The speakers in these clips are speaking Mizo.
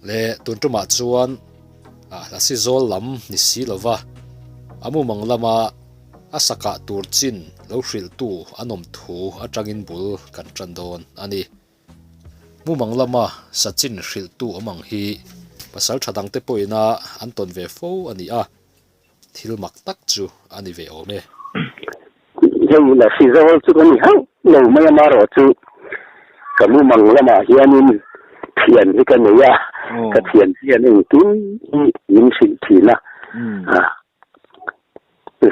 Le tun tumah chuan a hlasi zawl lam ni si lova a mumang lama a sakah tur chin lo hrilhtu an awm thu atangin bul kan tan dawn a ni. Mumang lama sachin hrilhtu awm ang hi pasal tha dangte pawhina an tawn ve fo a ni a. Thil mak tak chu a ni ve awm e. Hei Lasi zawl chu ka ni hauh lo mai a, marawh chu ka mumang lamah hianin thian hi ka nei a, ka thian hian engkim hi min hrilh thin a.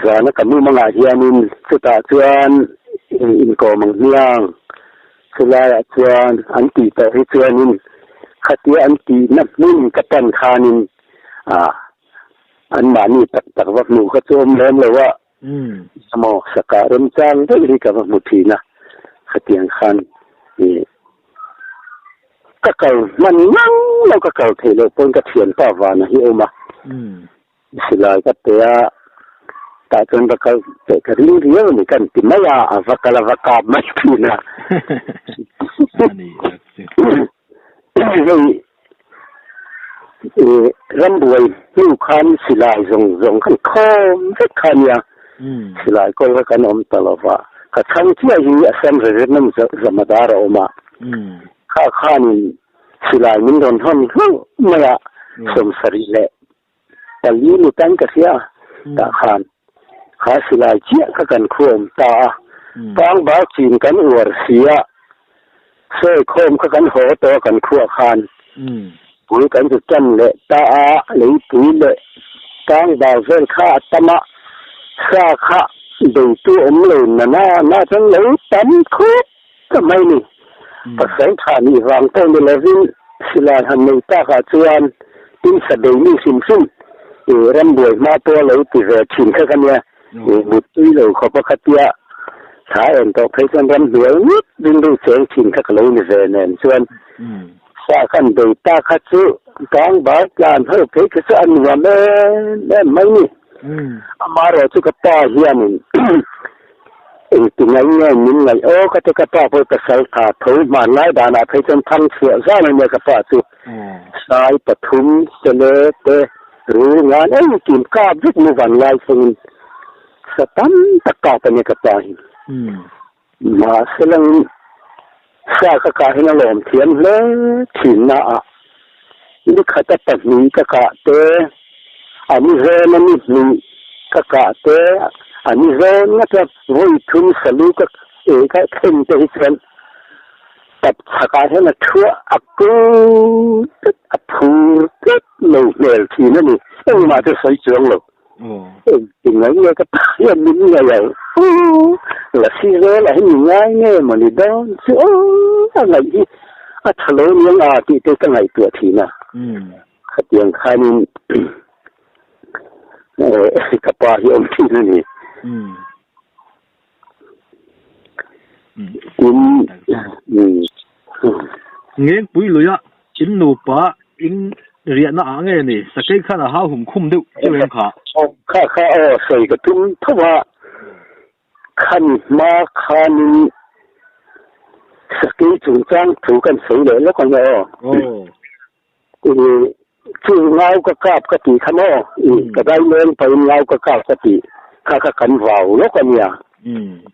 Zana ka mumangah hianin chutah chuan inkawm ang hmiang, chulaiah chuan an tih tawh hi chuanin khatia an tihna hmun ka pan khanin Anmahni tak tak va hmuh kha chu awm lem lo a, emaw sakah remchang daih hi ka va hmu thin a, khatiang khan ih ka kal hman ngang lo, ka kal theih loh pawn ka thianpa vana hi a awm a, silai ka pe a, tah chuan va kal teh ka ring riau a ni ka inti mai a, a va kal a va kap mai thin a. Hei rambuai hnu khan silai zawng zawng khan khawm vek kha a nia, silai kawl kha kan awm ta lo va, ka chhang chiah hi Assam Regiment Jamadar a awm a, kha khanin silai min rawn hawn hlauh mai a, 70 leh pali ni tan ka hria tah khan kha silai chiah kha kan khuam ta a, pangbal chin kan uar si a, sawi khawm kha kan haw tawh a kan khuah khan pui kan zu tan leh ta a, leipui leh pangbal vel kha a tam a, sa kha beitu awm lo na na na chuan lo tam khawp ta mai ni. Pasal tha nih vang pawh ni lovin silai han nei takah chuan tin sa bei mi hrim hrim ih rambuai hma pawh a lo ti ve thin kha ka nia. Ih muttui lo khawp a khatia thla en tawh phei chuan ramhnuai ngawt rilru cheng thin kha ka lo ni ve nen chuan sa kan bei ta kha chu tlangval tlan ho phei kha chu a nuam em em mai ni. Amaherawhchu chu ka pa hianin Engtingai nge min ngaih aw ka ti ka pa pawh pasal tha tho hmanlai danah phei chuan thang chhuah zan a nia ka pa chu sai pathum sele te rul ngan engkim kap vek mu van lai thlengin sa tam tak kap a nia ka pa hi mahse langin sa ka kah hian a lawm thiam hle thin na ah ni khata pahnih ka kah te an zawn a ni hnih ka kah te an zawn ngawt a vawi thum salu ka eh ka thlen te hi chuan tap chhakah hian a thuah a kung tlat a phur tlat lo hmel thin a ni engmah chu sawi chuang lo engtin nge ka pa hian min ngaih ang lasi zel ah hian mi ngai nge maw ni dawn chu aw a ngaih hi a tha lo niang a tih te ka ngaihtuah thin a. Khatiang khanin ka pa hi awm thin a ni. Tin, Ngengpui luia in nupa in riahna ah nge ni? Sakei khan a hau hum khum deuh deuh em kha? Kha kha aw sawi ka tum tho a. Khami hma khanin sakei chungchang thu kan sawi leh lawk ang e aw. Chu ngau ka kap ka tih kha maw? Ka dai leng pahin ngau ka kap ka tih kha kha kan vau lawk a nia.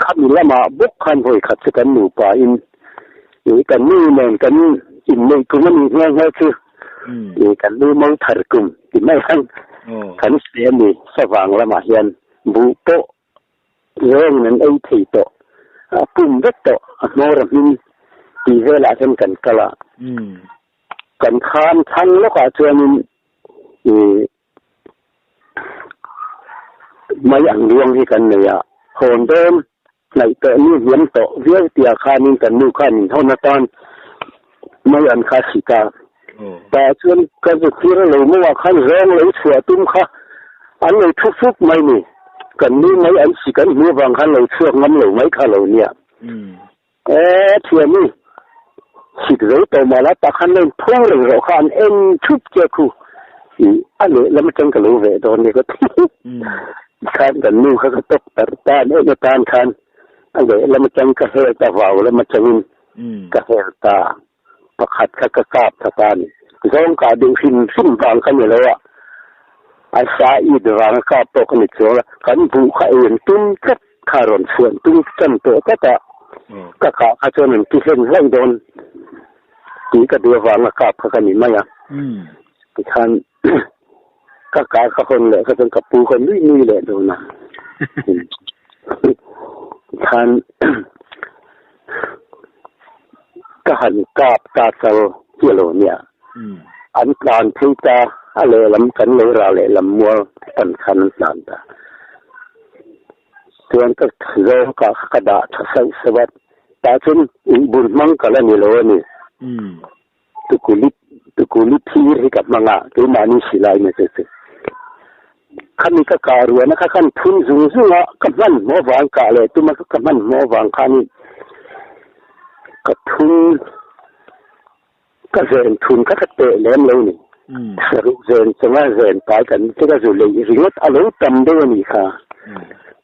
Khami lamah bawk khan vawi khat chu kan nupa in kan nu nen kan inneih kum a nih nghe nghe chu kan nu mo thar kum ti mai khan kan hria a ni. Savang lamah hian buh pawh Zawngin an ei thei tawh, a pum vek tawh, a hmawr a hmin tih velah hian kan kal a. Kan kham thlang lawkah chuanin ih mai ang ruang hi kan nei a, hawn dawn hnaih tawh ni hniam tawh viau tia khanin kan nu khan in hawn atan mai an kha si ta. Tah chuan ka zu thlir a lo mawah khan zawng lo chhuah tum kha an lo thu fuk mai ni. Kan nu mai an si kan hmuh avang khan lo chhuak ngam lo mai kha lo nia. Aw thiami, sik zo tawh mah la tah khan lo in pho reng rawh kha an en thup che khu. Ih a lehlam atang ka lo veh dawn nia ka ti. Tikhan kan nu kha ka tawk tarh tan em atan khan a lehlam atang ka hel ta vau lam atangin ka hel ta. Pakhat kha ka kap tha ta a ni. Zawng kah duh hrim hrim vang ka ni lo a, a sa it vanga kap pawh ka ni chuang a, kan buh kha ei an tum tlat kha rawn chhuan tum tan tawh tlat a, ka kah kha chuan an ti hlen hlauh dawn tih ka duh avanga kap kha ka ni mai a, tikhan ka kah ka hawn leh kha chuan ka pu kha nui nui leh dawn a, tikhan Ka han kap ta chal chiah lo nia. An tlan phei ta, a lehlam kan lo rah lehlam mual pan khan an tlan ta. Chuan ka zawng kah kha ka dah tha sauh sauh a, tah chuan inbun hmang ka la ni lo a ni. Tukuli tukuli phir hi ka hmang a, keimahni silai na chu chu. Khami ka kah ruahna kha khan phun zung zung a, ka hmanhmawh vang kah leh tum a, ka hmanhmawh vang khanin ka thun ka zen thun kha ka teh lem lo ni. Saruh zen chunga zen pai kan ni chu ka zu leih ringawt a lo tam deuh a nih kha.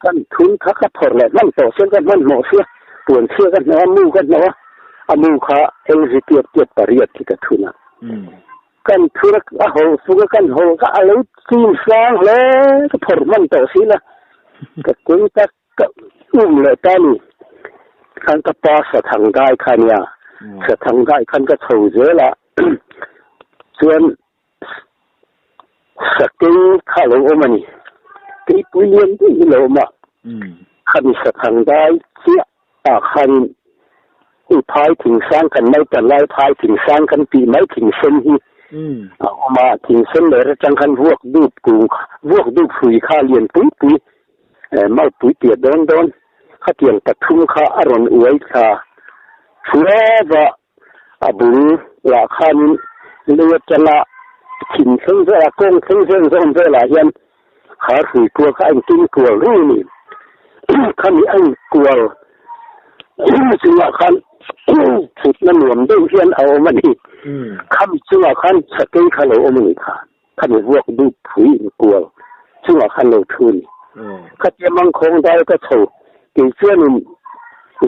Kan thun kha ka phawrh leh hman tawh sia, ka hmanhmawh sia, puanchhia ka hnawh a, mu ka hnawh a. A mu kha LG tiat tiat pariat khi ka thun a. Kan thun a, a haw fuk a, kan haw kha a lo chim sang hle, ka phawrh hman tawh si la. Ka keng ta, ka um leh ta ni. Khan ka pa Sathang dai kha nia, Sathang dai khan ka chho zel a, chuan Sakei kha a lo awm a ni. Keipui lian deuh hi a lo awm a, khami Sathang dai chiah ah khanin hei phai thingsang kan naupan lai phai thingsang kan tih mai thingsen hi a awm a, thingsen leh atang khan vuak dup kung vuak dup hrui kha lian pui pui malpui piah dawn dawn khatiang pathum kha a rawn uai thla thluap a, a bul lah khanin lei atanga thin thleng velah kawng thleng vel zawn velah hian Kha hrui kual kha a intum kual reng a ni. Khami a inkual chungah khan thutna nuam deuh hian a awm a ni. Khami chungah khan sakei kha lo awm a ni kha. Khami vuak dup phui inkual chungah khan lo thu a ni. Khatia mangkhawng dai ka chho kei chuanin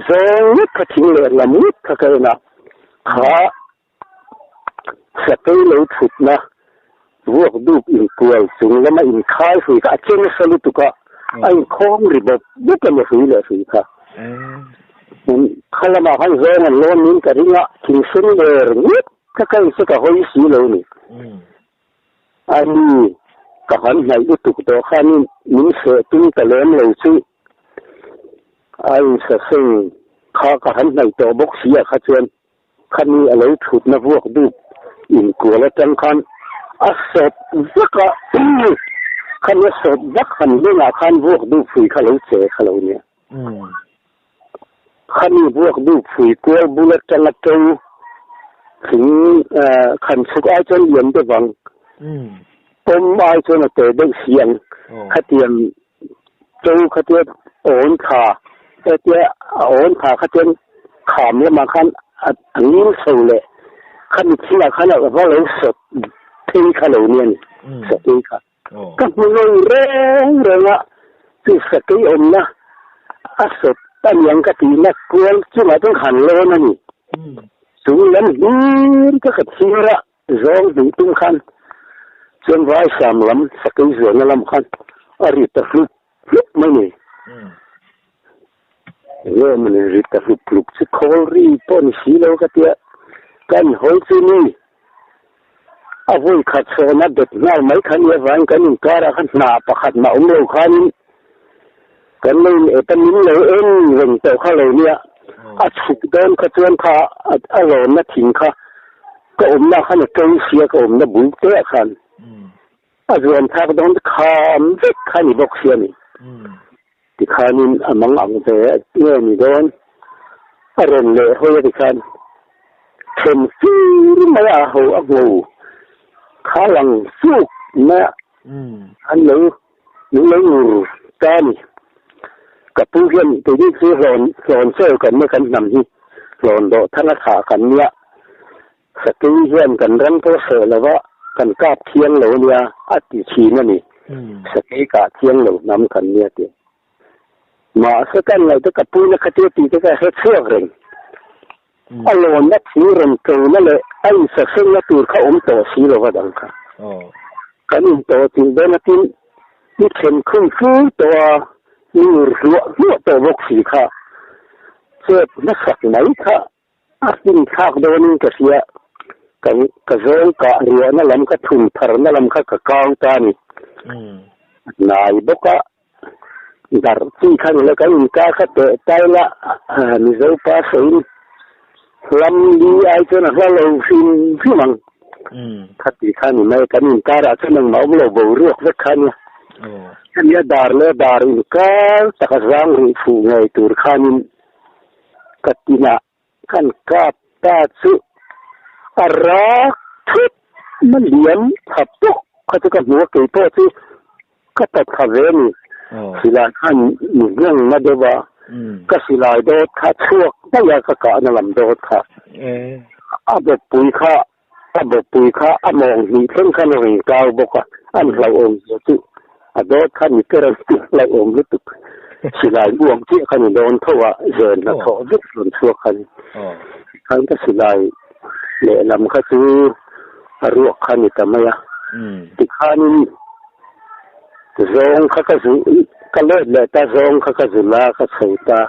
zawng ngawt kha thing leh lam ngawt kha ka en a, kha Sakei lo thutna vuak duk inkual chung lama inkhai hrui kha a che nasa lutuk a, a inkhawm ri bawp bawp a ni hrui leh hrui kha. Kha lamah khan zawng an lawn niin ka ring a, thingsen ler ngawt kha ka inse ka hawi si lo ni. A ni, ka han hnaih lutuk tawh khanin min seh tum ta lem lo chu a insaseng kha ka han hnaih tawh bawk si ah kha chuan Khami a lo thutna vuak duk inkual atang khan a sawt vak a, khami a sawt vak han hnungah khan vuak duk phui kha lo che kha lo nia. Khami vuak duk phui kual bul atanga to thing khan chhuk ai chuan lian deuh ang, pawm ai chuan a te deuh si ang, khatiang To khatia awn thla hetia a awn thla kha chuan kham lamah khan a ngil chho leh khami thingah khan a va lo sawt phei kha lo nia ni sakei kha ka hmu lo reng reng a chu sakei awmna a sawt a niang ka tihna kual chungah chuan han lawn a ni chung lam hlir ka ka chhir a. Zawng hnih tum khan chuan Vaisam lam sakei zualna lam khan a ri ta hlup hlup mai ni. Enge mawni ri ta hlup hlup chu khawl ri pawh ni si lo ka tia kan hawi chu ni. A vawi khat sawn a bet nghal mai kha nia vangin kan inkarah khan hna pakhat mah awm lo khanin kan lo in ep a min lo en reng tawh kha lo nia. A chhuk dawn kha chuan kha a lawnna thing kha Ka awmna khan a to sia ka awmna bul te ah khan a zuam thlak dawn kham vek kha ni bawk sia ni. Tikhanin a mang ang ve nge ni dawn a rawn leh hawi a tikhan then fur mai a ho a ngo kha lang suk mai a an lo min lo ngur ta a ni. Ka pu hian keini chu hlawn hlawn chaw kan nia kan hnam hi hlawn dawh thang a thlah kan nia. Sakei hian kan ram pawh seh lo va kan kap thiang lo nia a ti thin a ni. Sakei kah thiang lo hnam kan nia ti. Mahse kan ngaihtuah ka pu na khatia tih te ka hre chhuak reng. A lawnna thing rawn ṭona leh a insasengna tur kha awm tawh si lova dang kha. Kan intawh chilh dawn atin i then khum fur tawh a, i ur hluah hluah tawh bawk si kha. Chet hmasak mai kha a finthlak dawnin ka hria. Ka ka zawng kah ruahna lam ka thun tharna lam kha ka kau ta a ni. Hnai bawk a. Darh chi kha ni lo, kan inkar kha teh tai la, Mizo pa sawiin hlam li ai chuan a hla lo hrim hrim ang. Khati kha ni mai, kan inkarah chuan engmah awm lo boruak vek kha ania. Hemi a dar leh dar inkar taka zang rih fuh ngei tur khanin ka tinah Kan kap ta chu a rak thut na liam tha pawh kha chu ka hmu a, kei pawh chu ka ta tha ve a ni. Silai khan mi ngheng na deuh a, ka silai dawt kha chhuak daih a, ka kahna lam dawt kha. A bawppui kha a bawppui kha a mawng hnih thleng khan a rawn kau bawk a, an hlauhawm zia chu a dawt kha ni ber an ti hlauhawm lutuk. Silai muang chiah kha ni dawn tho a, zen hnathawh vek rawn chhuak kha ni. Tikhan ka silai lehlam kha chu a ruak kha ni ta mai a, tikhanin zawng kha ka zu ka let leh ta, zawng kha ka zu la ka chho ta.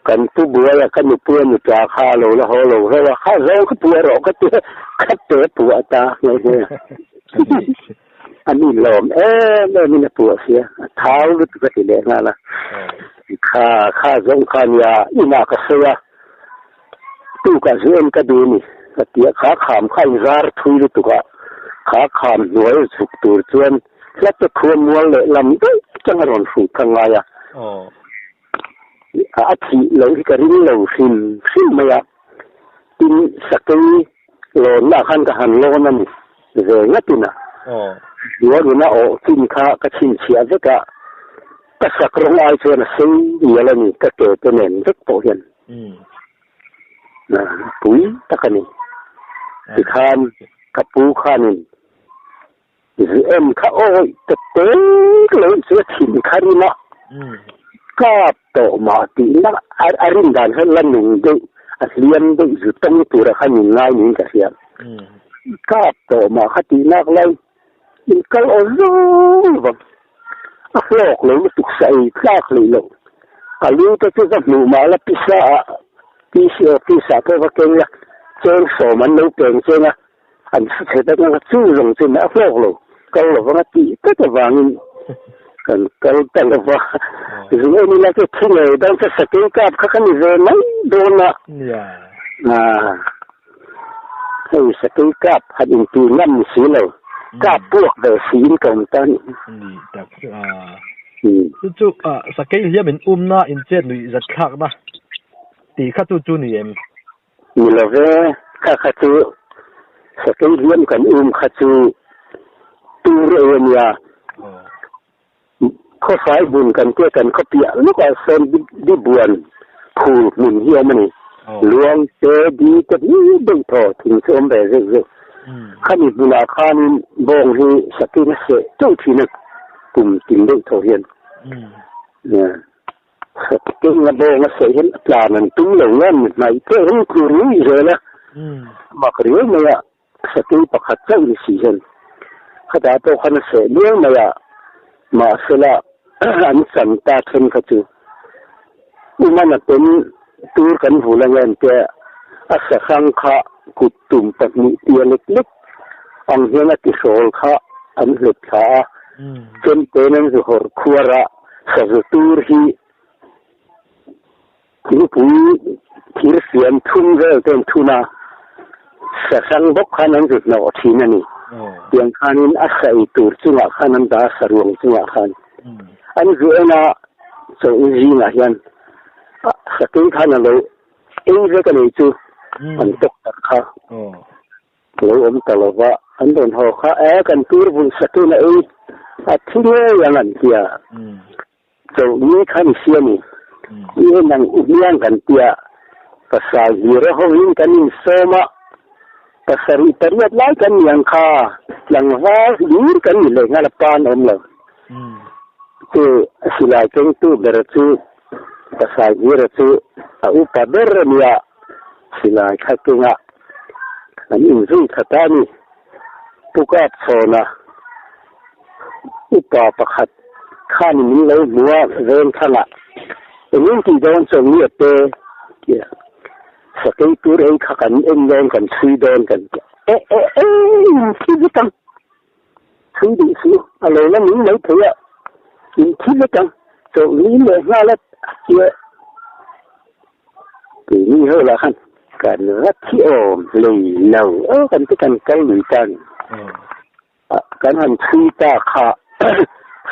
Kan pu buai a, ka nupui a nuta kha a lo la haw lo hlauh a, kha zawng ka puah rawh ka ti a, ka te puah ta nghe nghe a. A mi lawm em em in a puah sia, a thau lutuk a ti leh nghal a. Kha kha zawng kha nia inah ka sawi a, tukah zu en ka duh ni ka ti a, kha kham kha in zar thui lutuk a, kha kham hnuai zuk tur chuan hla te khuan mual leh lam daih chang a rawn hrut kha ngai a. A thih loh hi ka ring lo hrim hrim mai a, tin sakei lawnna ah khan ka han lawn a ni ve ngatin a, Zualuna awh chin kha ka chhinchhiah vek a, ka sak rawng ai chuan a sei mial a ni, ka ke te nen vek pawh hian pui tak a ni. Tikhan ka pu khanin Zu em kha awih ta tek lo in chu a thin kha rim a, kap tawh mah tihna a rin dan kha la nung deuh, a hliam deuh zu tawng tura kha min ngai niin ka hria. Kap tawh mah kha tihnak lai in kal aw zawng vang, a hlawk lo lutuk sa ei tlak hlei lo, a lu te chu va hmuh mah la pisa ah PC office ah pawh va keng la, cheng sawm an lo peng cheng a. An hre thei tak nang a, chu zawng chu a hlawk lo, kal lo vang a tih tlat avangin kan kal ta lo va. Zung en ila chu thi ngei dang chu sakei kap kha ka ni ve mai dawn a. Hei sakei kap han inti ngam ni si lo, kap puak ve siin ka awm ta a ni. Ni tak chu a. Chu chu sakei hliam in umna inchet nuih zat thlakna tih kha chu chu ni em? Ni lo ve, kha kha chu sakei hliam kan um kha chu tur ei a nia. Khawfai hmun kan tia kan khaw piah lawkah sawn di buan phul hmun hi a awm a ni. Luang te, di te hlir deuh thaw thing chu awm ve zeuh zeuh. Khami hmunah khanin bawng hi sakei na seh teuh thin a kum tin deuh thaw hian. Keng a bawng a sawi hian a tlan an tum lo nge mi hnaih te hi tlu rui zel a, mak riau mai a, sakei pakhat chauh ni si hian khatah pawh khan a seh diau mai a, mahsela an chan ta then kha chu Umana ten tur kan vul ange an tia a sahrang kha kut tum pahnih tia lek lek ang hian a tihrawl kha an hlet thla a, chemten an zu hawrh khuar a. Sazu tur hi thingpui thir siam thum vel te an thun a, sa hrang bawk khan an zu hnawh thin a ni. Tiang khanin a sa ei tur chungah khan an dah a, sa ruang chungah khan. An zu en a, chawlh zingah hian sakei khan a lo ei vek a nei chu an tawk tak kha. Lo awm ta lo va, an rawn haw kha, E, kan tur vun sakin a ei a thi ngei ang an ti a. Chawlhni kha ni si a ni. I en ang u hmiang kan ti a. Pasal hlir a hovin kan insawm a, pasarih pariat lai kan ni ang kha, tlangval hlir kan ni leh nghal a, pan awm lo. Chu silai kengtu ber chu pasal hlira chu a upa ber a nia. Silai kha kenga an inzui thla ta a ni. Pu Kapchhawna upa pakhat khan min lo hmu a, Vengthangah engin tih dawn chuan nge te tia sakei tur ei kha kan en dawn kan chhui dawn kan ti a. E e e in thi vek ang, chhui duh suh a lo la min mai thei a, in thi vek ang, chawlhni leh nghal a tia. Keini ho lah khan kan va thi awm hlei lo aw kan ti kan kal lui ta ni. Kan han chhui ta kha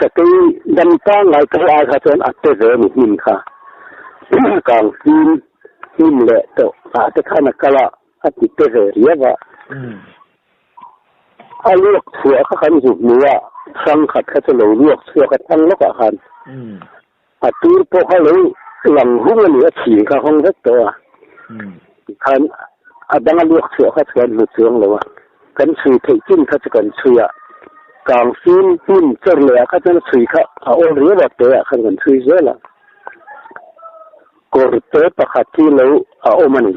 sakei dam pangngai kal ai kha chuan a pe ve ni hnim kha. Kang fim hnim leh tawh ah te khan a kal a, a ti pe ve riau a. A luak chhuah kha kan zu hmu a, hrang khat kha chu lo luak chhuak a thlang lawkah khan. A tur pawh kha lo lang hung a ni, a chhing kha hawng vek tawh a. Tikhan a dang a luak chhuah kha chuan hmu chuang lo a, kan chhui theih chin kha chu kan chhui a, kang fim hmun chawr leh ah kha chuan a chhui kha a awl riau a, te ah khan kan chhui zel a. Kawr te pakhat hi lo a awm a ni.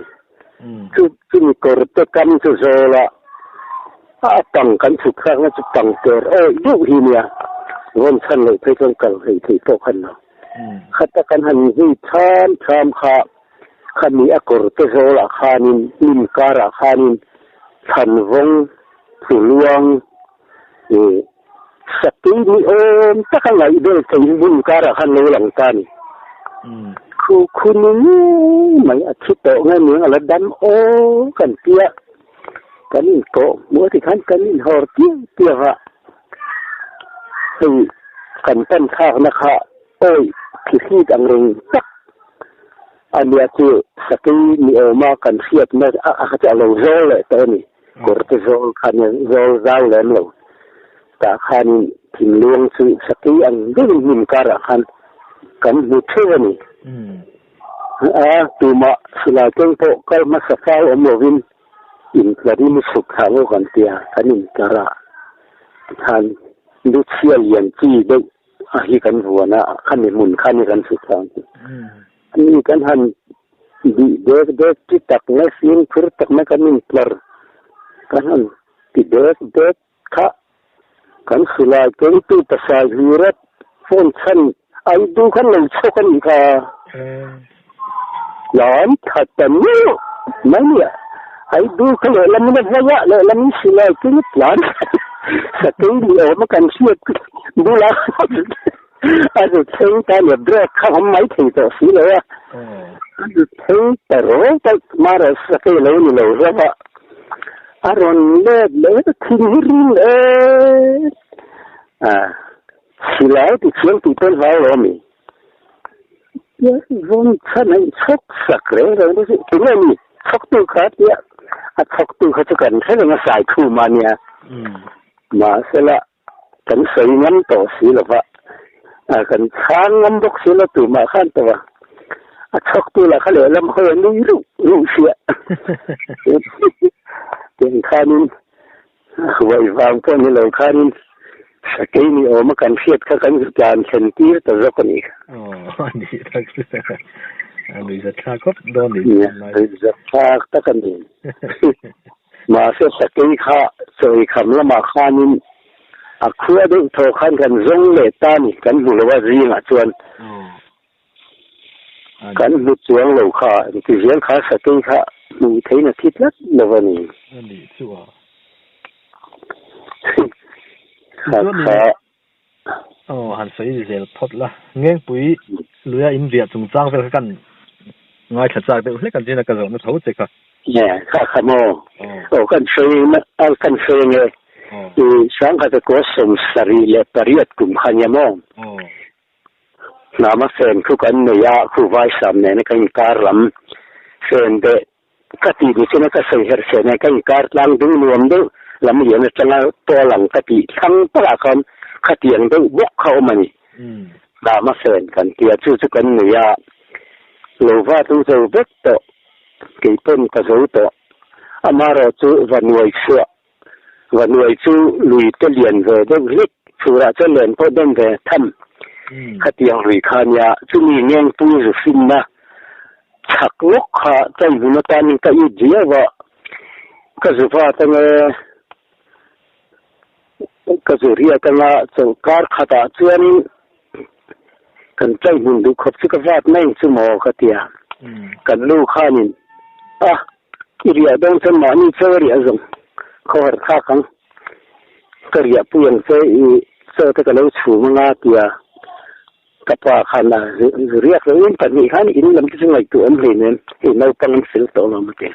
Chu chumi kawr te kam chu zawl a, a pang kan chhuk thlakna chu pang ter awih deuh hi nia, vawn chhan loh phei chuan kal hlei thei pawh khan lo. Khata kan han zui tham tham kha, khami a kawr te zawlah khanin, hnim karah khanin thlan vawng, thuluang, ih Sakei ni awm taka ngaih vel thei hi hmun karah khan lo lang ta a ni. Khu khu ni ngei mai a thi tawh nge ning a la dam aw kan tia kan inkawh hmuh a ti khan kan inhawr tir tir a, hei kan pan thlakna kha awi thihlit ang reng tak a nia chu sakei ni awma kan hriatna a kha chu a lo zawl leh tawh a ni. Kawr te zawl khan zawl zau lem lo tah khanin thinluang chu sakei ang deuhin hmun karah khan kan hmu theuh a ni. A tumah silai keng pawh kal hmasa fai awm lovin intlarin chhuk thla ngawk an tia kan intlar a, tikhan lu chhia lian chi deuh a hi kan vuan a, khami hmun khan hi kan chhuk thla ang. Ani kan han Bih dek dek chi tak mai fimkhur tak mai kan intlar kan han ti dek dek kha kan silai kengtu pasal hira phone chhan ai du khan lo chhawk a nih kha. Lam that ta nuh mai nia ai du kha lehlamin a vai a lehlamin silai keng a tlan sakei ni awm a kan hriat bulah A zut thleng ta nia break kha awm mai thei tawh si lo a, a zut thleng ta rawk a, Maras a kei lo ni lo hlauh a, a rawn let leh vek a, thin hi ring leh a, silai ti thiam tih pawn hlau lo ami? Vawn chhan a inchhawk sak reng reng bawk si, tunge ni chhawktu kha tia a chhawktu kha chu kan hre reng a, Saikhuma nia, mahsela Kan sawi ngam tawh si lo va, kan chhang ngam bawk si lo tumah khan tawh a, a chhawktu lah kha lehlam hawi a nui ruh ruh sia. Tiang khanin huai vang pawh ni lo khanin sakei ni awma kan hriat kha kan tlan thlen tir ta zawk a ni kha. Aw, a ni tak chu. A nuihzatthlak khawp dawn ni. Nuihzatthlak tak a ni. Mahse sakei kha chawi kham lamah khanin a khua deuh thaw khan kan zawng leh ta ni, kan hmu lo a zingah chuan kan hmu chuang lo kha, engti zel kha sakei kha hmuh theiin a thi tlat lo a ni. A nih chu a. Kha kha. Aw han sawi zel phawt la. Ngengpui luia in riah chungchang vel kha kan ngaithla chak deuh hlek ang chin a ka zawhna tho che kha. Nge kha kha maw? Aw kan sawi kan sawi ange. I sangkhat a kaw 78 kum kha nia maw? Hnama fen khu kan nei a, khu vaisam nena kan inkar lam fen beh Ka tih ni china ka sawi herh che nen ka inkar tlang ding nuam deuh lam lian atanga pawl ang ka tih thlang takah khan khatiang deuh bawk kha awm a ni. Hnam a fen kan ti a, chu chu kan nei a, lo va tlung zo vek tawh, kei pawn ka zo tawh. Amaherawh chu va nuai chhuah, va nuai chu lui te lian ve deuh hlek, chhurah chuan len pawh den ve tham khatiang lui kha nia, chumi ngengpui zu finna. Chhak lawk kha ka inhmun atanin ka it viau a, ka zu vat ange, ka zu riat anga chawlhkar khatah chuanin kan chaihmun duh khawp chu ka vat mai ang chu maw ka ti a. Kan nu khanin a, i riah dawn chuan mahni chaw a riah zawng khawharh thlak ang, ka riahpui ang che i chaw te ka lo chhum anga ti a. Ka pa khan a riak loh in pahnih khan in lam te chu ngaihtuah awm hleinem, hei naupang an fel tawh lo maw ti.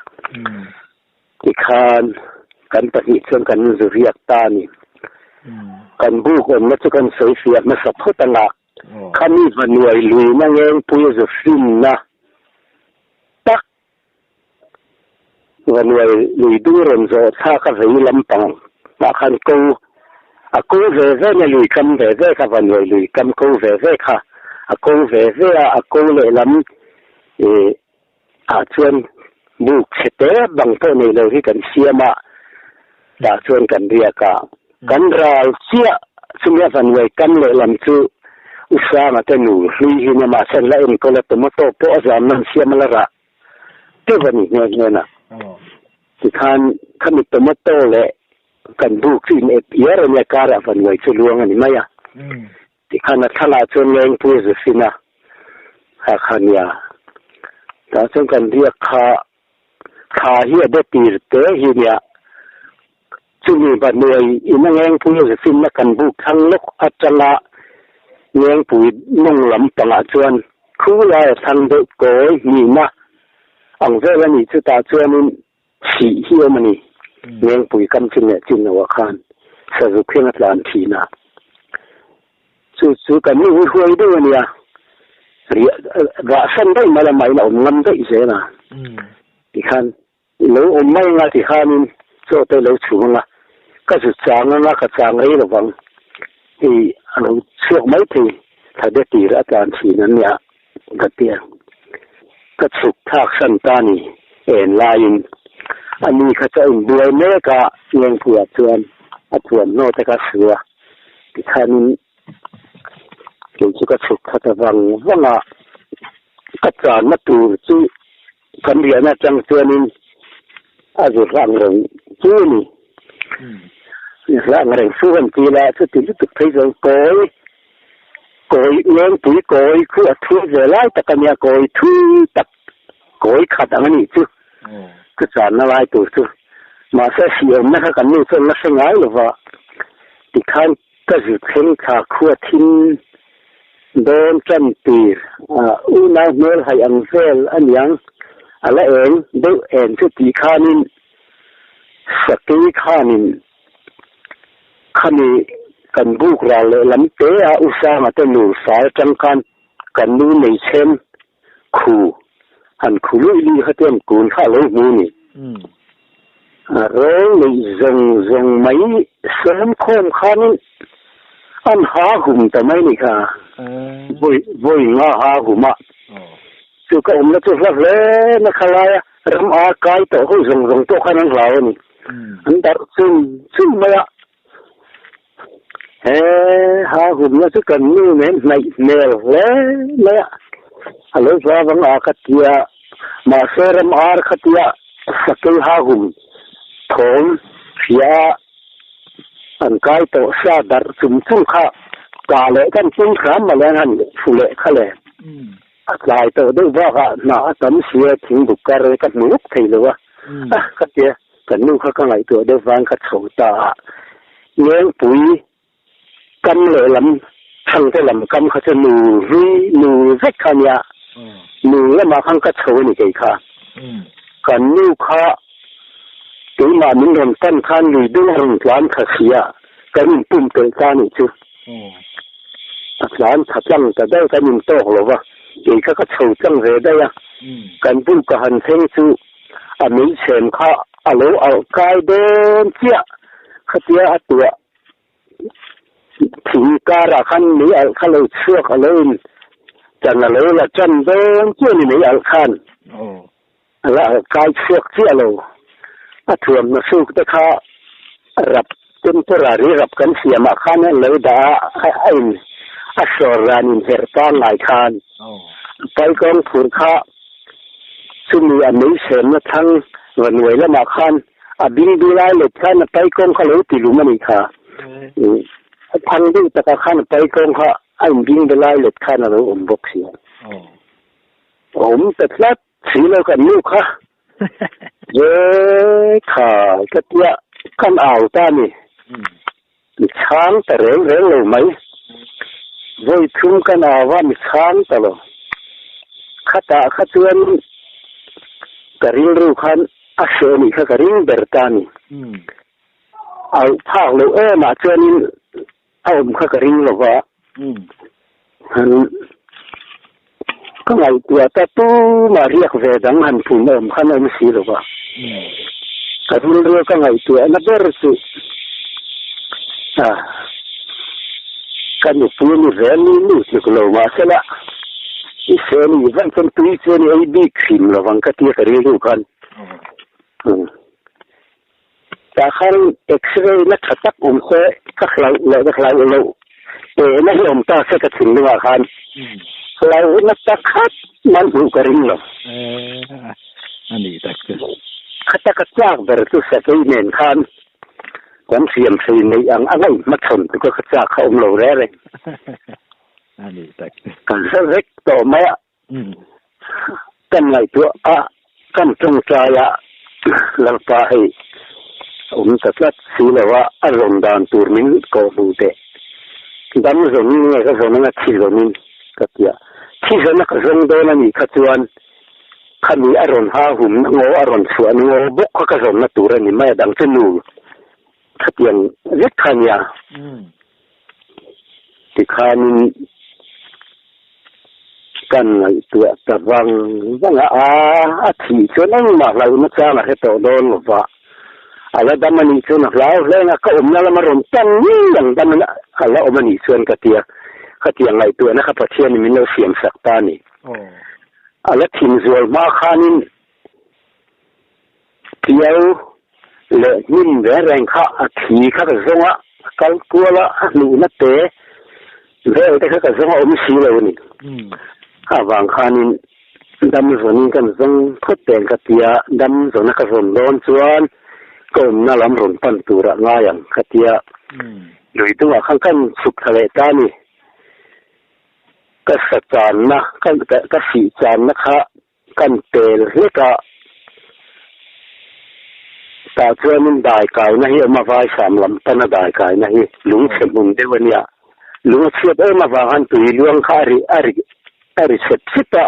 Tikhan kan pahnih chuan kan zu riak ta a ni. Kan buk awmna chu kan sawi fiah hmasa phawt ang a, khami va nuai luina ngengpui a zu hlimna tak Va nuai lui dung rawn zawh thlak a vei lampang ah khan ko a ko ve ve nia lui kam ve ve kha va nuai lui kam ko ve ve kha a ko ve ve a a ko lehlam ih ah chuan buk chhe te bang pawh nei lo hi kan siam a tah chuan kan riak a kan ral chiah chumi a va nuai kam lehlam chu U Sanga te nu hlui hi nia mahse an la enkawl a tomato pawh a zamna an siam a la rah teuh a ni nghe nghe na. Tikhan khami tomato leh kan buk chu in ep iar a nia karah vannuai chu luang a ni mai a. Tikhan a thlalak chuan Lengpui a zu fin a, kha kha nia. Tah chuan kan riak kha thla hi a be tir te hi nia. Chumi Vannuai in a Ngengpui a zu finna kan buk thlang lawk atanga Ngengpui mawng lam pangah chuan khu laia thlang deuh kawi hnihna ang vel a nih chutah chuanin chhih hi awm a ni. Ngengpui kam chin leh chin loah khan sazuk hian a tlan thin a. Chu chu kan nu hi huai deuh a nia, riah rahsan daih mai lamah in a awm ngam daih zel a. Tikhan I lo awm mai anga ti khanin chaw te lo chhum anga, ka zu chang anga ka chang rei lovang hei a lo chhuak mai thei thla de tir a tlan thin an nia ka ti a. Ka chhuk thlak san ta ni en laiin a ni kha chu a inbuai mek a, Ngengpuia chuan a thuamhnaw te kha a su a, tikhanin kei chu ka chhuk thla ta vang vang a, ka channa tur chu Kan riahna atang chuanin a zu hlang reng chu a ni. Hlang reng chu han ti la, chuti lutuk phei chuan kawi, kawi lengpui kawi khu a thu ve lai tak a nia, kawi thui tak, kawi khat ang a nih chu, chu channa lai tur chu. Mahse hriawmna kha kan nu chuan la hre ngai lo va, tikhan Ka zu thleng thla khua thin dawn tan tir a unau hmel haih ang vel a niang a la eng deuh em chu tih khanin Sakei khanin khami kan buk ral leh lam te a U Sanga te nu sal atang khan kan nu nei chhem Khu, han khu luih luih kha chuan tun kha a lo hmu ni. A rel neih zawng zawng mai sawm khawm khanin an ha hum ta mai ni kha. Vawi, vawi nga ha hum a. Chu ka awmna chu hla hle na kha lai a, ram a kai tawh ho zawng zawng pawh khan an hlau a ni. An darh chum chum mai a. He ha humna chu kan nu nen hnaih hmel hle mai a, a lo hla vang a ka tia, mahse ram ar kha tia sakei ha hum thawm hria a an kai tawh sa darh chum chum kha kah leh kan tum hram mawle an han fu leh kha le. A tlai tawh deuh bakah hnah a tam sia thingbuk kar ka hmu vek thei lo a, a ka tia kan nu kha ka ngaihtuah deuh vang ka chho ta a, Lengpui kam lehlam Thangte lam kam kha chu nu hlui nu vek kha a nia, nu lamah khan ka chho a ni kei kha. Kan nu kha keimah min rawn pan khan lui deuh a rawn tlan kha sia, kan inpumpelh ta a nih chu. A tlan tha tlang ta daih kan in tawk lo va, kei kha ka chho tlang ve daih a, kan bul ka han thleng chu a meichhem kha a lo alh kai dawn chiah, khatia a tuah thing karah khan mei alh kha lo chhuak a lo in chan a lo la tan dawn chiah a ni mei alh khan a la alh kai chhuak chiah lo, a thuamhnaw suk te kha rap temporary rap kan siamah khan an lo dah a, a in a sawr ran inherh pangngai khan paikawng phur kha. Chumi a mei chhemna thlang va nuai lamah khan a bingbi lai let khan a paikawng kha lo ti lum a nih kha. A thang deuh takah khan a paikawng kha a inbingbe lai let khan a lo awm bawk si a. A awm ta tlat si lo kan nu kha. He kha ka tia kan au ta a ni. Mi chhang ta reng reng lo mai. Vawi thum kan au a, mi chhang ta lo. Khatah kha chuan ka rilru khan a hreh nih kha ka ring ber ta a ni. Auh phak loh emah chuanin a awm kha ka ring lo va. Han ka ngaihtuah ta tumah riak ve dang han pum awm khan awm si lo va. Ka rilru ka ngaihtuahna ber chu ka nupui ni ve ni nu tluk lo mahsela i se ni vaih chuan tui chuan i ei bik hrim lo vang ka tia ka rilru khan. Tah khan X-ray na tha tak awm se ka hlauh leh ka hlauh loh tehna hi awm ta se ka thinlungah khan hlauhna pakhat man hmuh ka ring lo. A nih tak chu. Khata ka chak ber chu Sakei nen khan kan hriam hrei neih ang a ngaihmachhawn chu ka chak kha awm lo reng reng. A nih tak chu. Kan hre vek tawh mai a. Kan ngaihtuah a, kan tawngtai a, Lalpa hei awm ta tlat si lo a, a zawn dan tur min kawh hmu teh. Dam zawnin nge ka zawn anga thi zawnin ka ti a. Thi zawna ka zawng dawn a nih kha chuan khami a rawn ha humna ngaw a rawn chhuahna ngaw bawk kha ka zawnna tur a ni mai a, dang chu nu khatiang vek kha a nia. Tikhanin kan ngaihtuah ta vang vang a, a a thih chuan engmah hlauhna chang a hre tawh dawn lo va, a la dam a nih chuan a hlau hleng a, ka awmna lama rawn tan ngei ang dam in a la awm a nih chuan ka tia, khatiang ngaihtuahna kha Pathianin min lo siam sak ta a ni. A la thin zual hma khanin Tiau leh hnim reng reng kha a thi kha ka zawng a, a kal kual a, a hnuhna te vel te kha ka zawng a awm si lo a ni. Avang khanin dam zawnin kan zawng phawt teng ka ti a, dam zawna ka zawn dawn chuan ka awmna lam rawn pan turah ngai ang ka ti a, lui dungah khan kan chhuk thla leh ta a ni. Ka sa channa, ka sih channa kha Kan tel hlek a, tah chuanin dai kaina hi a awm a, Vaisam lam pana dai kaina hi lungchhe hmun deuh a nia. Lung a chhiat em avang khan tui luang kha a ri a ri a ri chep chep a,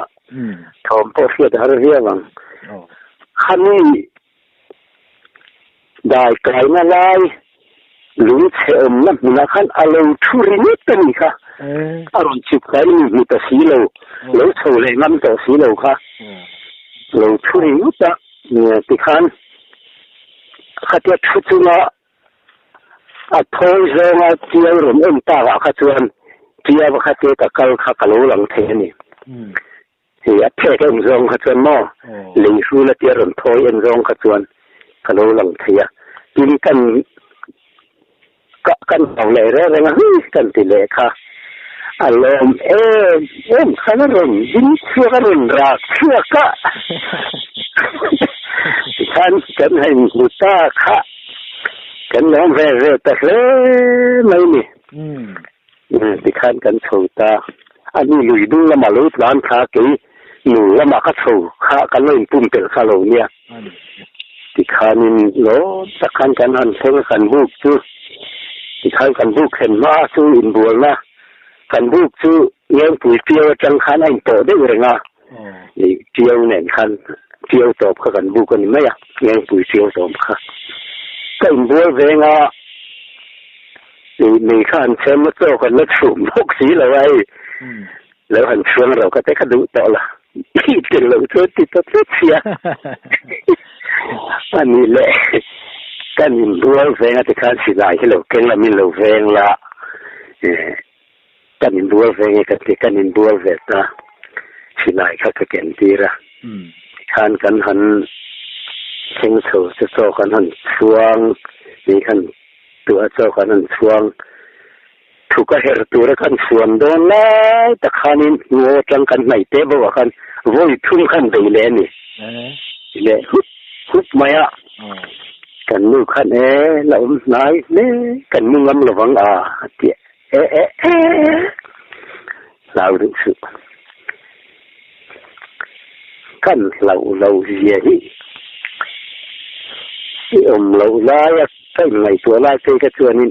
thawm pawh hriat a har viau ang. Khami Dai kaina lai lungchhe awmna hmunah khan a lo thu ringawt a nih kha. A rawn chip kha i hmu ta si lo, lo chho leh ngam tawh si lo kha. Lo thu ringawt a, tikhan khatia thu chunga a thawi zawnga tiau rawn en takah kha chuan tiau khatia ka kal kha ka lo lang thei a ni. Hei a phek en zawng kha chuan maw lei hrul a tia rawn thawi en zawng kha chuan ka lo lang thei a, tin kan ka kan hau leh reng reng a hui kan ti leh kha a lawm em em khan a rawn ding chhuak a rawn rak chhuak a tikhan kan han hmu ta kha kan lawm ve ve ta hle mai ni. Tikhan kan chho ta. A ni lui dung lamah lo tlan kha kei nu lamah ka chho kha kan lo inpumpelh kha lo nia. Tikhanin lawm tak khan kan han thleng a kan buk chu tikhan kan buk thlen hma chu inbualna kan buk chu Ngengpui Tiau atang khan a intawh deuh reng a, Tiau nen khan Tiau tawp kha kan buk a ni mai a, Ngengpui Tiau tawp kha. Ka inbual veng a. Mei kha han chhem a chaw kan la chhum bawk si lo a hei lo han chhuang ro ka te kha duh tawh la i tel loh chuan ti ta tlat sia a nih leh kan inbual veng a tikhan silai hi lo keng la min lo veng la kan inbual veng e ka ti kan inbual ve ta silai kha ka ken tir a tikhan kan han thleng chho chu chaw kan han chhuang ni khan Tuah chaw kan han chhuang thu ka her tura kan chhuan dawn lai tak khanin ngaw atang kan hnaih teh bawkah khan vawi thum khan bei leh a ni. Ti leh hup hup mai a. Kan nu khan e la awm hnai hle kan mu ngam lovang a a ti e e e hlau duh suh. Kan hlauh lo zia hi i awm loh laia ka inngaihtuah lai phei kha chuanin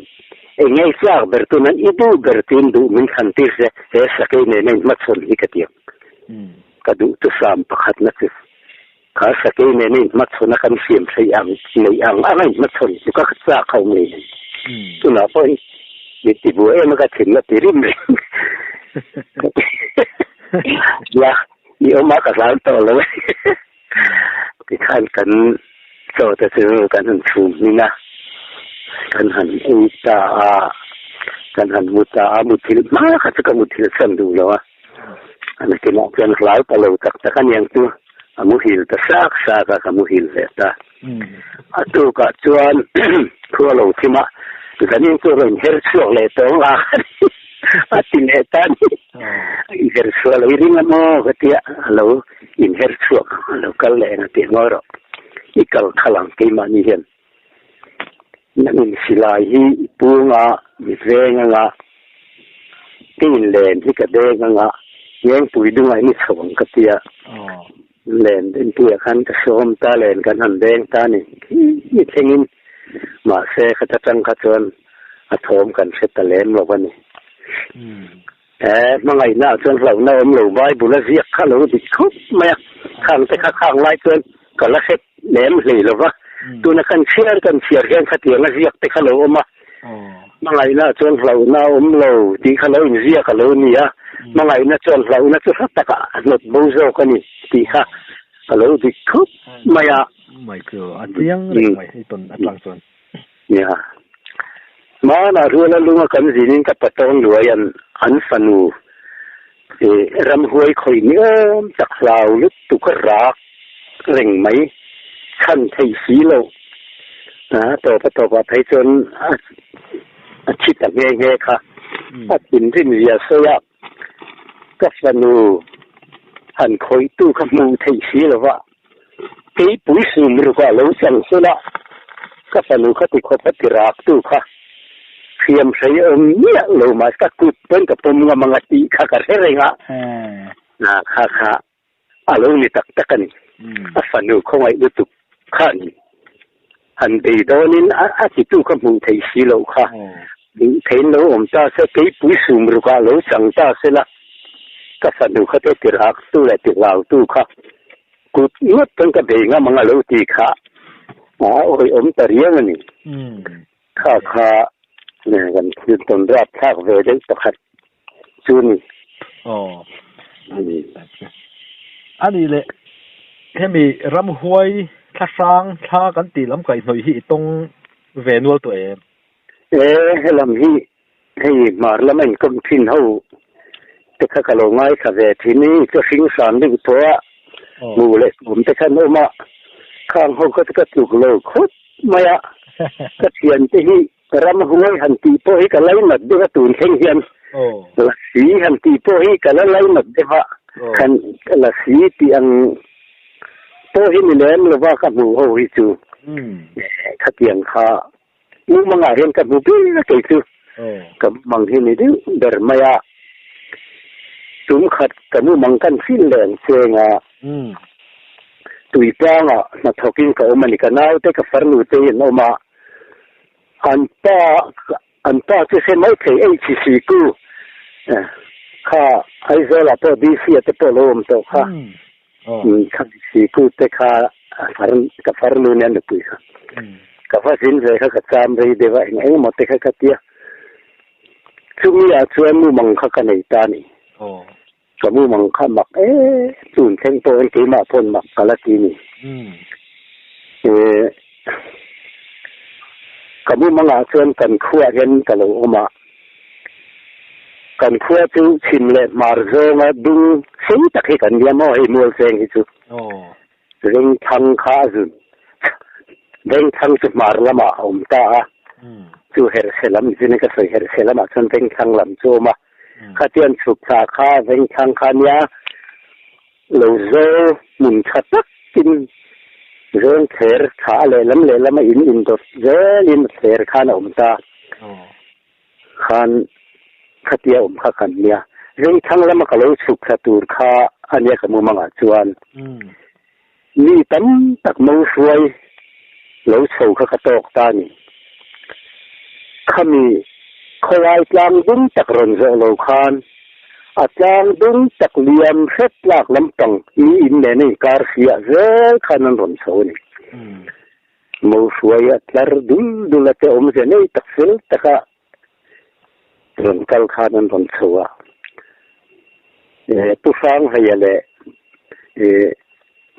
eng nge i chak ber tunan i duh ber tiin duh min thlan tir se he sakei nena inhmachhawn hi ka ti ang. Ka duh chu sam pakhatna chu kha sakei nena inhmachhawn a kan siam theih ang neih ang anga inhmachhawn chu ka chak ho ngei nei. Tunah pawh hi mi tibuai em a ka thinna ti rim reng ka ti. Nia i awm a ka hlau tawh lo e. Tikhan kan chaw te chu kan han chhum hmin a, kan han ei ta a, kan han mu ta a, muthilh hma kha chu ka muthilh san duh lo a. A nakinah chuan hlau ta lo tak tak aniang chu a muhil ta sak sak a, ka muhil ve ta. A tukah chuan khua lo thim a, zanin chu rawn her chhuak leh tawng a a ti leh ta a ni. A inher chhuah lo i ring a maw ka tia, a lo inher chhuak a lo kal leh eng a ti ngawi rawh. I kal khalh ang keimahni hian. Nangin silai hi i pung a, mi veng anga, ka inlen hi ka deng anga, ngengpui dungah in i chho ang ka tia. Len inpuiah khan ka sawm ta, len kan han deng ta a ni. Khi thlengin mahse khata tang kha chuan a thawm kan hre ta lem lo a ni. He hmangaihnaah chuan hlauhna awm lo Bible a ziak kha lo dik khawp mai a, khang te kha khang lai chuan ka la hre lem hlei lo va, tuna kan chhiar kan chhiar hian khatiang a ziak te kha lo awm a, hmangaihnaah chuan hlauhna awm lo tih kha lo inziak a lo ni a, hmangaihna chuan hlauhna chu hla takah a hnawt bo zawk a ni tih kha a lo dik khawp mai a. Mai chu a chiang reng mai i tawn atang chuan. Nia. Hmanah ruala lunga kan zinin ka patawng luai an an fanu ih ramhuai khawih ni awm tak hlau lutuk a rak reng mai chhan theih si loh a tawp a tawpah phei chuan a a thi ta nghe nghe kha a thinrim zia sawi a ka fanu han khawih tu kha hmuh theih si lova Keipui sum rukah lo chang sela, ka fanu kha ti khawp a ti rak tu kha hriam hrei awm miah lo mah ka kut pawn ka pawm ngam ang a tih kha ka hre reng a, kha kha a lo ni tak tak a ni. A fanu khawngaih lutuk khan han bei dawnin a titu kha hmuh theih si loh kha hmuh theihin lo awm ta se, keipui sum rukah lo chang ta sela, ka fanu kha te tirhak tu leh tihlau tu kha kut ngawt pawn ka bei ngam ang a lo ti kha a awihawm ta riang a ni. Kha kha kan thil tawn rap thlak ve deuh pakhat chu a ni. Aw. A nih leh hemi ramhuai thla hrang thla kan tih lam kaihhnawih hi i tawng ve nual tawh em? E, helam hi hei hmar lama inkawm thin ho te kha ka lo ngaithla ve thin i chu hring hram deuh tawh a, hmuh leh kum te khan awm a, khang ho kha chu ka tluk lo khawp mai a, ka thiante hi Ramhuai han tih pawh hi ka lainat deuh a tun thleng hian Lasi han tih pawh hi ka la lainat deuh a, khan Lasi tih ang pawh hi ni lem lova ka hmuh ho hi chu khatiang kha mumangah hian ka hmu ber a kei chu ka mumang hi ni deuh ber mai a, tum khat ka mumang kan hrilh leh ang cheng a. Tuitlangah hnathawkin ka awm a ni, ka naute ka farnu te hi an awm a. An pa an pa chu hre mai thei ei chi si ku kha Aizawl ah pawh DC ah te pawh lo awm tawh kha kha si ku te kha far ka far nu nia nupui kha ka va zin ve kha ka cham rei deuh a eng eng emaw te kha ka tia chumi ah chuan mumang kha ka nei ta a ni. Ka mumang kha mak e, tun thleng pawhin keimah pawn mak ka la ti ni. Ka mumangah chuan kan khuaah hian ka lo awm a, kan khua chu chhim leh hmar zawnga dung sei tak hi kan nia maw hei Mualcheng hi chu. Vengthlang kha a zun, Vengthlang chu hmar lamah a awm ta a, chu Herhse lam zin ka sawi Herhse lamah chuan Vengthlang lam chu a awm a. Khatiang chhuk thla kha vengthlang kha nia lo zo hmun tha tak tin veng thler thla a lehlam lehlama in indawt zelin thler khan a awm ta. Khan khatia awm kha kan nia. Vengthlang lama ka lo chhuk thla tur kha a nia ka mumangah chuan mi tam tak mo hruai lo chho kha ka tawk ta a ni. Khami khawlai tlang dum tak rawn zawh lo khan a tlang dum tak liam hret tlak lampang mi in nen a inkar fiah zel khan an rawn chho a ni. Mo hruai a tlar dul dul a te awmzia nei tak fel taka rawn kal khan an rawn chho a. Pu Hrangheia leh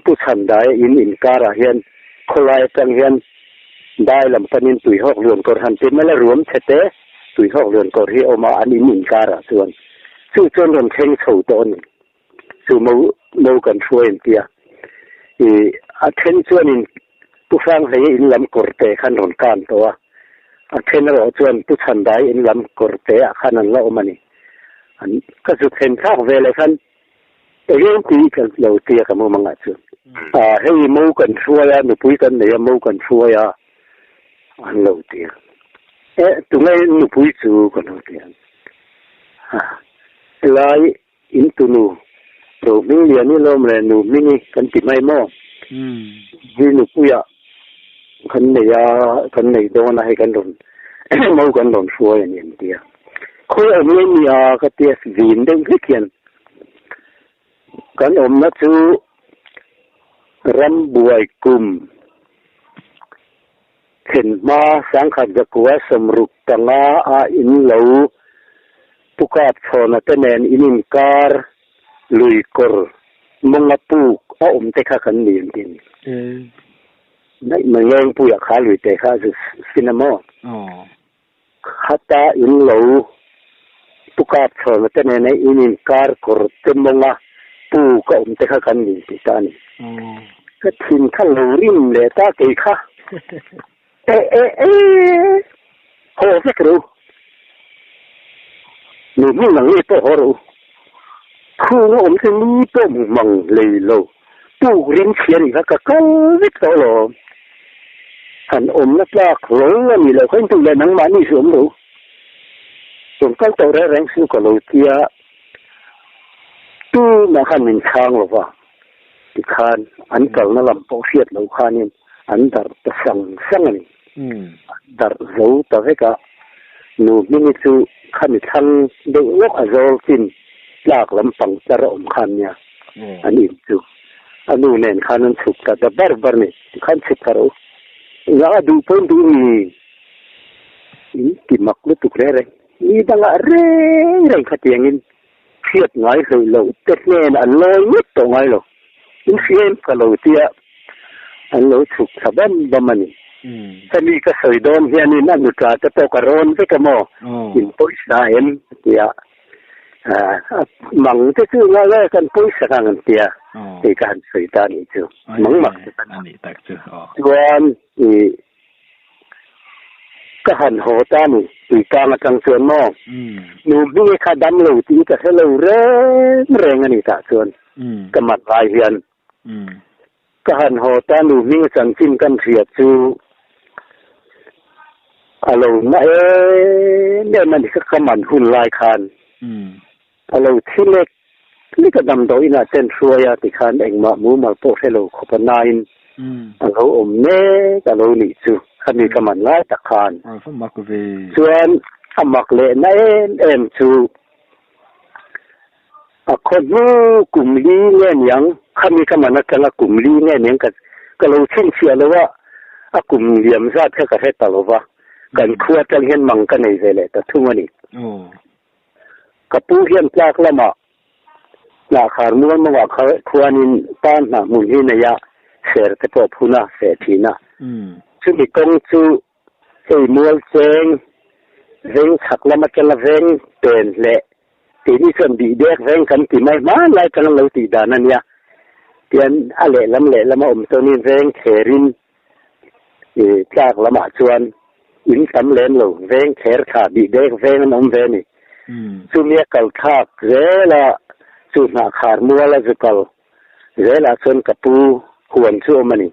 Pu Chhandaia in inkarah hian khawlai atang hian dai lam panin tuihawk luan kawr han ti mai la ruam chhe te tuihawk luan kawr hi a awm a an in inkarah chuan chu chuan rawn thleng chho tawh a ni. Chu mo mo kan hruai an tia. I a then chuanin Pu Hranghleia in lam kawr te khan rawn kan tawh a, a then erawh chuan Pu Chhandai in lam kawr te ah khan an la awm a ni. An ka zu thlen thlak ve leh khan eng tih ka lo tia ka mumang ah chuan. A hei mo kan hruai a, nupui kan nei a, mo kan hruai a an lo tia. E tunge nupui chu ka lo tia. Ha helai In tunu Rohming Liani lawm leh nu Hmingi kan ti mai maw? Hi nupuiah kan nei a, kan nei dawn a hei kan rawn mo kan rawn hruai a ni an ti a. Khawi awm nge ni a ka ti a vin deuh hlek hian kan awmna chu rambuai kum thlen hma sangkhat zakua 65 a in lo Pu Kap Chhawna te nen in inkar lui kawr mawnga puk a awm te kha kan ni an ti a ni. Daih mai Ngengpuia kha lui te kha a zu fin a maw? Khata in lo Pu Kap Chhawna te nena in inkar kawr te mawnga puk a awm te kha kan ni an ti ta a ni. Ka thin kha lo rim leh ta kei kha. E e e haw vek rawh u. Nu hming ang nge pawh haw rawh u. Khung a awm chu ni pawh hmu mang hlei lo. Puk rim chhia nih kha ka kal vek tawh alawm. Han awmna tlak ro a nih loh kha intuh leh nangmahni chu awm rawh u. Rawn kal tawh reng reng chu ka lo tia tunah khan min chhang lo va. Tikhan an kalna lam pawh hriat loh khanin an darh ta sang sang a ni. An darh zo ta vek a, nu Hmingi chu khami thlang deuh lawk a zawl chin tlak lampang tlar a awm khan nia an in chu a nu nen khan an chhuk ta ta bar bar ni. Tikhan chhuk ta rawh u. Engah a duh pawhin duh mi in ti mak lutuk reng reng. Ni dangah reng reng khatiangin Hriat ngai hlei lo te hnen an lawi ngawt tawh ngai lo. In hria em ka lo tia an lo chhuk thla bam bam a ni. Hemi ka sawi dawn hianin a nuṭa te pawh ka rawn vek a maw? In pawisa em? A ti a. Mang te chu ngai ngai kan pawisa ngang an tia hei ka han sawi ta anih chu. Mang mak te ka Chuan i Ka han haw ta ni, tuitang atang chuan maw? Nu hminge kha dam lo tih ka hre lo reng reng a ni tah chuan ka mat lai hian. Ka han haw ta nu hminge chanchin kan hria chu a lo na em em a ni kha ka man hun lai khan a lo thi lek lek a damdawi inah ten hruai a tikhan engmah mumal pawh hre lo khawp a nain a lo awm mek a lo nih chu khami ka man lai tak khan chuan a mak leh na em em chu a khaw hnu kum li nge niang khami ka man atanga kum li nge niang ka ka lo chhinchhiah lo a a kum liam zat kha ka hre ta lo va kan khua atang hian mang ka nei ve leh ta thung a ni. Ka pu hian tlak lamah hnahkhar mual mawngah khuanin tan hnah hmun hi nei a, ser te pawh phun a, feh thin a. Chumi kawng chu hei mual cheng veng chhak lam atanga veng pen leh keini chuan bih dek veng kan ti mai hmanlai atanga lo tih dan a nia. Tian a lehlam lehlam a awm chuanin veng thlerin Tlak lamah chuan in tam lem lo, veng thler thla bih dek veng an awm ve a ni. Chumi a kal thlak zel a, chu hnah khar mual a zu kal zelah chuan ka pu huan chu awm a ni.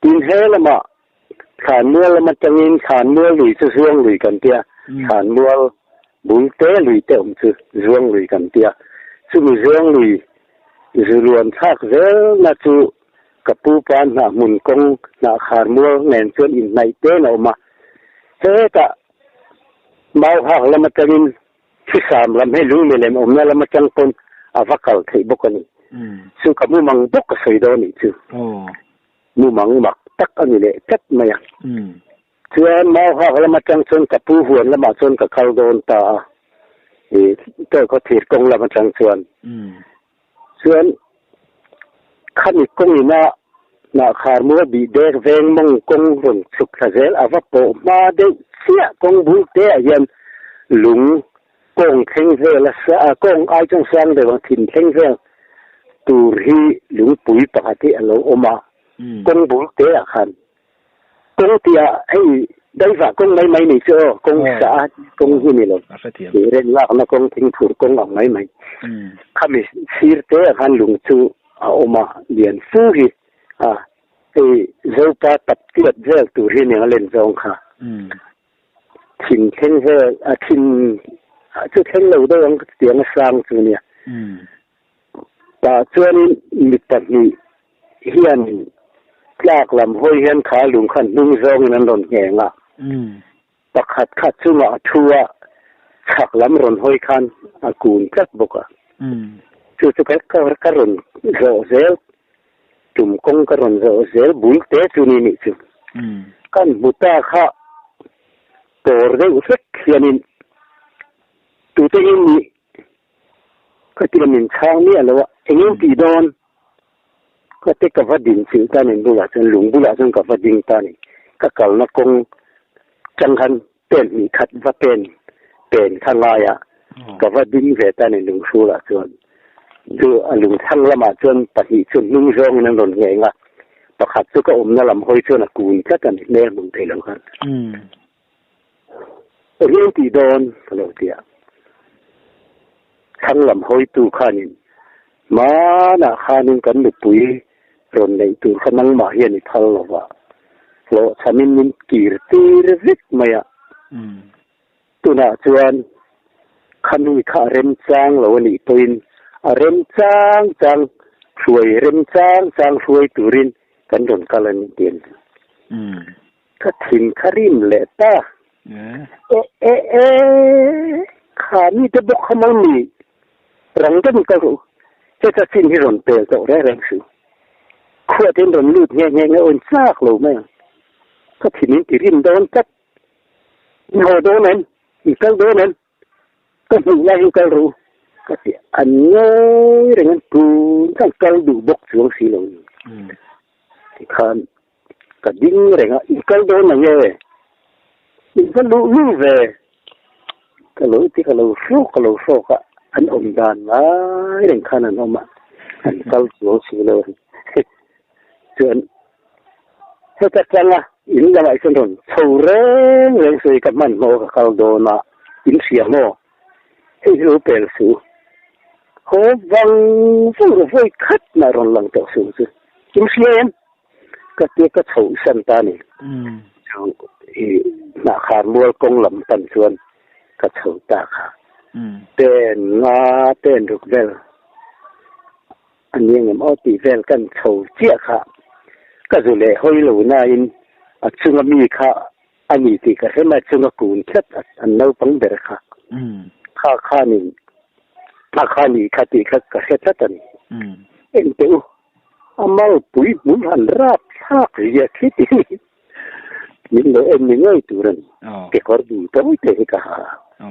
Tin he lamah Thlanmual lam atangin Thlanmual lui chu Zuang lui kan tia, Thlanmual bul te lui te awm chu Zuang lui kan tia. Chumi Zuang lui zu luan thlak zelna chu ka pu pa hnah hmun kawng hnah khar mual nen chuan inhnaih ten a awm a. Hetah Mau hak lam atangin Thisam lam hei lung milem awmna lam atang pawn a va kal theih bawk a ni. Chu ka mumang bawk ka sawi dawn nih chu. Mumang mak tak a ni leh tlat mai a. Chuan mau hak lam atang chuan ka pu huan lamah chuan ka kal dawn ta a. Ih Tawlkhaw thir kawng lam atang chuan. Chuan khami kawngina hnahkhar mual bih dek veng mawng kawng rawn chhuk thla zel a va pawh hma deuh chiah kawng bul te ah hian lung kawng thleng vel a sa a kawng ai chuan sang deuh ang thin thleng vel tur hi lungpui pakhat hi a lo awm a kawng bul te ah khan Kawng tihah hei daivah kawng mai mai ni chu aw, kawng sa a kawng hi ni lo. Tih ren lakna kawng thingphur kawng ang mai mai. Khami sir te ah khan lung chu a awm a, lian fu hi a hei Zopa tap tiat vel tur hi nia len zawng kha. Thin thleng vel a thin chu thleng lo deuh ang tiang a sang chu nia. Tah chuanin mi pahnih hianin tlak lam hawi hian kha lung khan hnung zawngin an rawn ngheng a, pakhat kha chungah a thu a, chhak lam rawn hawi khan a kun tlat bawk a. Chu chu ka ka rawn zawh zel, tum kawng ka rawn zawh zel bul te chu ni nih chu. Kan hmu ta kha tawr deuh hlek hianin tute hi nih Ka ti a min chhang miah lo a, eng eng tih dawn? Ka te ka va din chilh ta nen bulah chuan lung bulah chuan ka va ding ta ni. Ka kalna kawng chang khan pen hnih khat va pen pen kha ngai a, ka va ding ve ta nen lung hrulah chuan. Chu a lung thlang lamah chuan pahnih chu hnung zawngin an rawn ngheng a, pakhat chu ka awmna lam hawi chuan a kun tlat a ni, hmel hmuh theih lo khan. Eng eng tih dawn ka lo ti a, thlang lam hawitu khanin hmanah khanin kan nupui rawn neih tur kha nangmah hian i phal lo va, hlawhchhamin min kir tir vek mai a, tunah chuan khami kha a remchang lo a nih pawhin a remchang chang hruai remchang chang hruai turin kan rawn kal a ni ti a ni. Ka thin kha rim leh ta. E e e kha mi te bawk kha maw ni rang deuhin kal rawh u. Heta chin hi rawn pel tawh reng reng suh. Khuat in rawn lut nghe nghe nghe aw in chak lo mai ang. Ka thin in ti rim dawn tlat. In haw dawn em? In kal dawn em? Ka hmuh lai hi kal rawh u. Ka ti an ngawi reng an tun khan kal duh bawk chuang si lo ni. Tikhan Ka ding reng a, i kal dawn ang e, i va luh luh ve. Ka lo ti ka lo hrawk ka lo hrawk a, an awm dan ngai reng khan an awm a, an kal chuang si lo a ni. Chuan heta tanga in lamah chuan rawn chho reng reng sawi ka hmanhmawh ka kal dawn a, in hria maw? Hei hi lo pel suh. Haw vang vang rawh vawi khat mah rawn lang tawh suh chu. In hria em? Ka tia ka chhoh san ta ni. Chu i hnahkhar mual kawng lam pan chuan ka chho ta kha. Pen nga pen ruk vel a ni angem aw tih vel kan chho chiah kha. Ka zu leh hawi lo nain a chunga mi kha A ni tih ka hre mai chunga kun tlat an naupang ber kha. Kha khanin a kha ni kha tih kha ka hre tlat a ni. Engteh u, a malpui hmul han rap thlak zia khi tih min lo en ni ngei tur a ni. Kekawr dul tawi te hi ka ha a.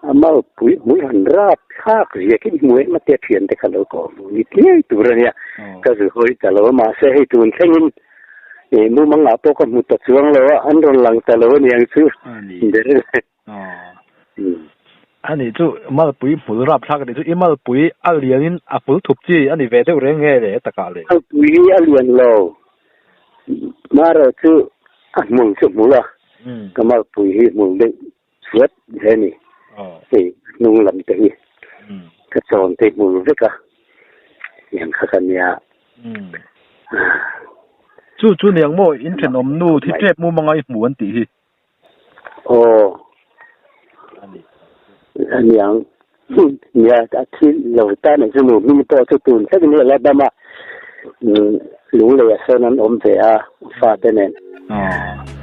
A malpui hmul han rap thlak zia khi hmu em a tia thiante kha lo kawh hmu ni ngei tur a nia. Ka zu hawi ta lo a, mahse hei tun thlengin ih mumang ah pawh ka hmu ta chuang lo a, an rawn lang ta lo a niang chu ber e. A nih chu malpui hmul rap thlak a nih chu i malpui a lianin a hmul thup chi a ni ve deuh reng nge le takah le. Malpui hi a lian lo, marawh chu a hmul chu hmul a, ka malpui hi hmul deuh Suat ve ni. Hei hnung lam te hi ka chawn te hmul vek a, tiang kha ka nia. Chu chu niang maw in thenawm nu thi tep mumanga i hmu an tih hi. Aw. Aniang. Nia a thi lo ta nei chu nu hming pawh chu tun thleng in la dam a. Lunglei ah sawn an awm ve a fate nen. Aw.